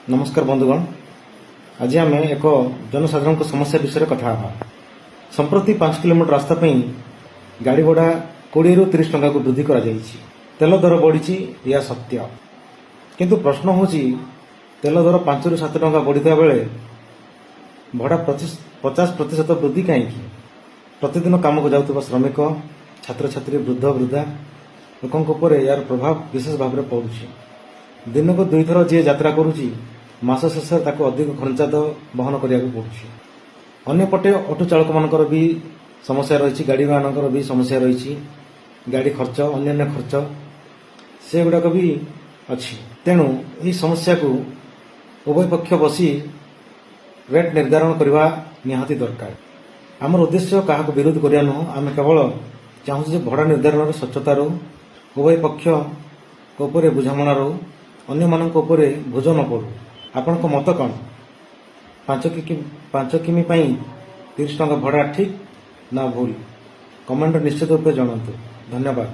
ନମସ୍କାର ବନ୍ଧୁଗଣ, ଆଜି ଆମେ ଏକ ଜନସାଧାରଣଙ୍କ ସମସ୍ୟା ବିଷୟରେ କଥା ହେବା। ସମ୍ପ୍ରତି 5 କିଲୋମିଟର ରାସ୍ତା ପାଇଁ ଗାଡ଼ି ଭଡ଼ା 20ରୁ 30 ଟଙ୍କାକୁ ବୃଦ୍ଧି କରାଯାଇଛି। ତେଲ ଦର ବଢ଼ିଛି, ଏହା ସତ୍ୟ। କିନ୍ତୁ ପ୍ରଶ୍ନ ହେଉଛି, ତେଲ ଦର 5ରୁ 7 ଟଙ୍କା ବଢ଼ିଥିବା ବେଳେ ଭଡ଼ା 50% ବୃଦ୍ଧି କାହିଁକି? ପ୍ରତିଦିନ କାମକୁ ଯାଉଥିବା ଶ୍ରମିକ, ଛାତ୍ରଛାତ୍ରୀ, ବୃଦ୍ଧ ବୃଦ୍ଧା ଲୋକଙ୍କ ଉପରେ ଏହାର ପ୍ରଭାବ ବିଶେଷ ଭାବରେ ପଡ଼ୁଛି। ଦିନକୁ ଦୁଇଥର ଯିଏ ଯାତ୍ରା କରୁଛି, ମାସ ଶେଷରେ ତାକୁ ଅଧିକ ଖର୍ଚ୍ଚାନ୍ତ ବହନ କରିବାକୁ ପଡୁଛି। ଅନ୍ୟପଟେ ଅଟୋ ଚାଳକମାନଙ୍କର ବି ସମସ୍ୟା ରହିଛି, ଗାଡ଼ିମାନଙ୍କର ବି ସମସ୍ୟା ରହିଛି। ଗାଡ଼ି ଖର୍ଚ୍ଚ, ଅନ୍ୟାନ୍ୟ ଖର୍ଚ୍ଚ, ସେଗୁଡ଼ାକ ବି ଅଛି। ତେଣୁ ଏହି ସମସ୍ୟାକୁ ଉଭୟ ପକ୍ଷ ବସି ରେଟ୍ ନିର୍ଦ୍ଧାରଣ କରିବା ନିହାତି ଦରକାର। ଆମର ଉଦ୍ଦେଶ୍ୟ କାହାକୁ ବିରୋଧ କରିବା ନୁହଁ। ଆମେ କେବଳ ଚାହୁଁଛୁ ଯେ ଭଡ଼ା ନିର୍ଦ୍ଧାରଣରେ ସ୍ୱଚ୍ଛତା ରହୁ, ଉଭୟ ପକ୍ଷଙ୍କ ଉପରେ ବୁଝାମଣା ରହୁ, ଅନ୍ୟମାନଙ୍କ ଉପରେ ବୋଝ ନ ପଡ଼ୁ। ଆପଣଙ୍କ ମତ କ'ଣ? 5 କିମି ପାଇଁ 30 ଟଙ୍କା ଭଡ଼ା ଠିକ୍ ନା ଭୁଲ? କମେଣ୍ଟ ନିଶ୍ଚିତ ରୂପେ ଜଣାନ୍ତୁ। ଧନ୍ୟବାଦ।